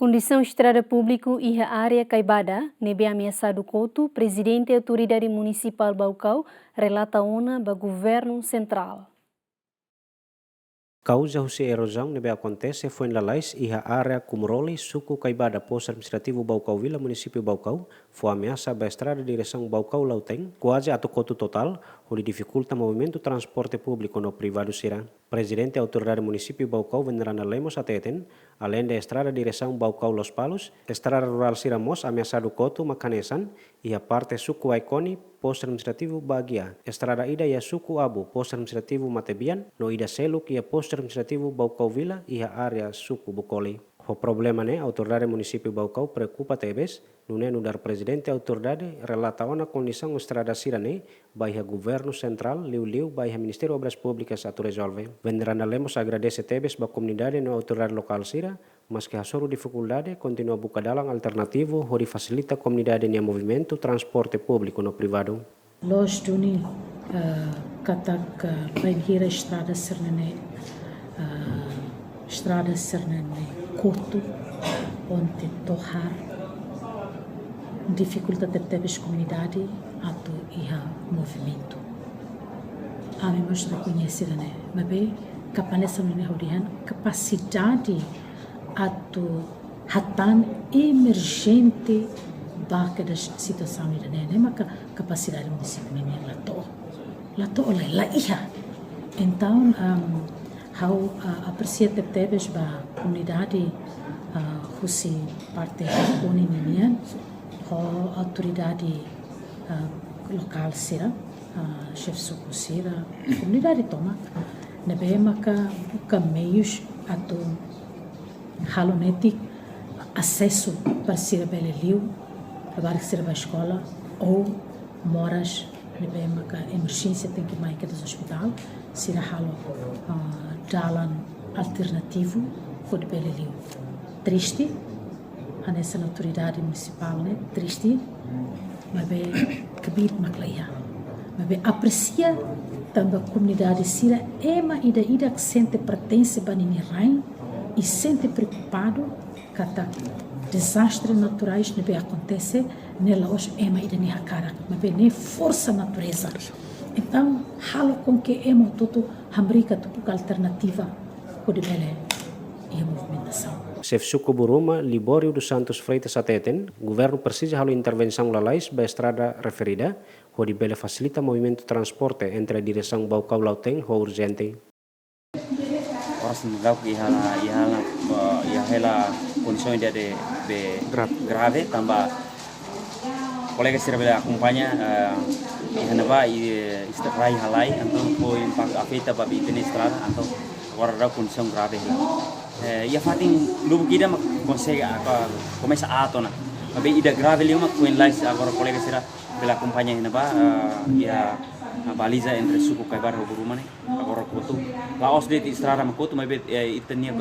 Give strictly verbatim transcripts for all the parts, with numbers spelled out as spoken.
Kondisaun estrada públiku iha área Kaibada ne'ebé ameasadu kotu, Prezidente Autoridade Munisipál Baucau relata ona ba Governu Sentrál. Kauza husi erozaun ne'ebé akontese foin lalais iha área Kumroli, suku Kaibada, Postu Administrativu Baucau Vila, Munisípiu Baucau, fó ameasa ba estrada diresaun Baucau Lautém kuaze atu kotu totál, hodi difikulta movimentu transporte públiku no privadu sira. Prezidente Autoridade Munisípiu Baucau, Veneranda Lemos, hateten, aleinde estrada diresaun Baucau Lospalos, estrada rurál sira mós ameasadu kotu, mak hanesan iha parte suku Aikoni, Postu Administrativu Baguia, estrada ida iha suku Abu, Postu Administrativu Matebian, no ida seluk iha Postu Administrativu Baucau Vila, iha área suku Bucoli. Ho problema ne'e, Autoridade Munisípiu Baucau preokupa tebes, nune'e nu'udar Prezidente Autoridade relata ona kondisaun estrada sira-ne'e ba iha Governu Sentrál, liuliu ba iha Ministériu Obras Públikas atu rezolve. Veneranda Lemos agradese tebes ba komunidade no autoridade lokál sira, maske hasoru difikuldade, kontinua buka dalan alternativu hodi fasilita komunidade nia movimentu transporte públiku no privadu. Loos duni, eh, katak, eh, bainhira estrada sira-ne'e, eh, estrada sira-ne'e kotu, onte tohar, difikulta tebetebes komunidade atu iha movimentu. Ami mós rekoñese ida-ne'e, maibé kapanesa nune'e hodi han kapasidade atu hatán emerjente ba kedas situasaun ida-ne'e, ne'e maka kapasidade munisípiu nian la to'o. La to'o, la, la iha. Entaun, am, ha'u, ah, apresia tebetebes ba komunidade, ah, husi parte Aikoni ninian, ho autoridade, ah, lokál sira, ah, xefe suku sira, komunidade tomak, ne'ebé maka buka meius atu halo netik asesu para sira bele liu, labarik sira bá eskola, ou moras ne'ebé maka emerjénsia tenke mai kedas ospitál, sira halo, ah, dalan alternativu hodi bele liu. Triste, hanesan autoridade munisipál ne'e, triste, maibé kbiit mak la iha. Maibé apresia tanba komunidade sira ema ida-idak sente pertense ba ninia rain i sente preokupadu katak dezastre naturais ne'ebé akontese ne'e la'ós ema ida-ne'e hakarak, maibé ne'e forsa natureza. Entaun, halo com que ema hotu-hotu hamriik atu buka alternativa hodi bele iha movimentasaun. Xefe suku Buruma, Libório dos Santos Freitas, hateten, governu presiza halo intervensaun lalais ba estrada referida, hodi bele fasilita movimentu transporte entre diresaun Baucau Lautém ho urjente. Oras ne'e daudauk iha hela, iha hela, eh, iha hela kondisaun ida ne'ebé grave, grave, tanba kolega sira bele akompaña, eh, iha ne'ebá, i, eh, estrada rai halai, entaun fó impaktu, afeta ba ita-nia estrada, entaun agora daudauk kondisaun grave hela. Eh, iha fatin lubuk ida mak konsege, ah, komesa aat ona. Maibé ida grave liu mak foin lalais, agora kolega sira bele akompaña iha ne'ebá, eh, iha baliza entre suku Kaibada ho Buruma ne'e. Agora kotu. La'ós de'it estrada mak kotu, maibé, eh, ita-nia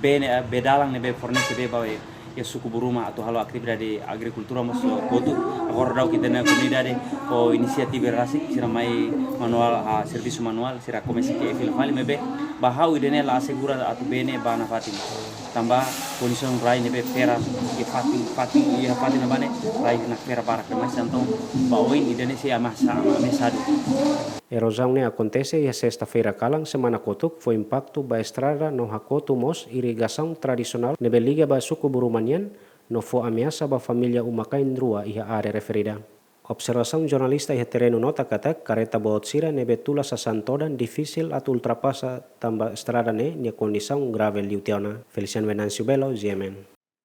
bee ne'e, eh, bee dalan ne'ebé fornese bee ba, eh, iha suku Buruma atu halo atividade agrikultura mós, eh, kotu. Agora daudauk ita-nia komunidade ho inisiativa rasik, sira mai manuál, ah, servisu manuál, sira komesa ke fila fali, maibé ba ha'u ida-ne'e la asegura atu bee ne'e bá nafatin. Tanba kondisaun rai ne'ebé fera, iha fatin, fatin, iha fatin ne'ebá ne'e rai nakfera barak demais, entaun ba oin ida-ne'e sei ameasa, ameasadu. Erozaun ne'e akontese iha sesta-feira kalan semana kotuk, fó impaktu ba estrada no hakotu mós irrigasaun tradisionál ne'ebé liga ba suku Buruma nian, no fó ameasa ba família uma-kain rua iha área referida. Observasaun jornalista iha terrenu nota katak kareta boot sira ne'ebé tula sasán todan difisil atu ultrapasa tanba estrada ne'e nia kondisaun grave liu tiha ona. Feliciano Venâncio Belo, G M N.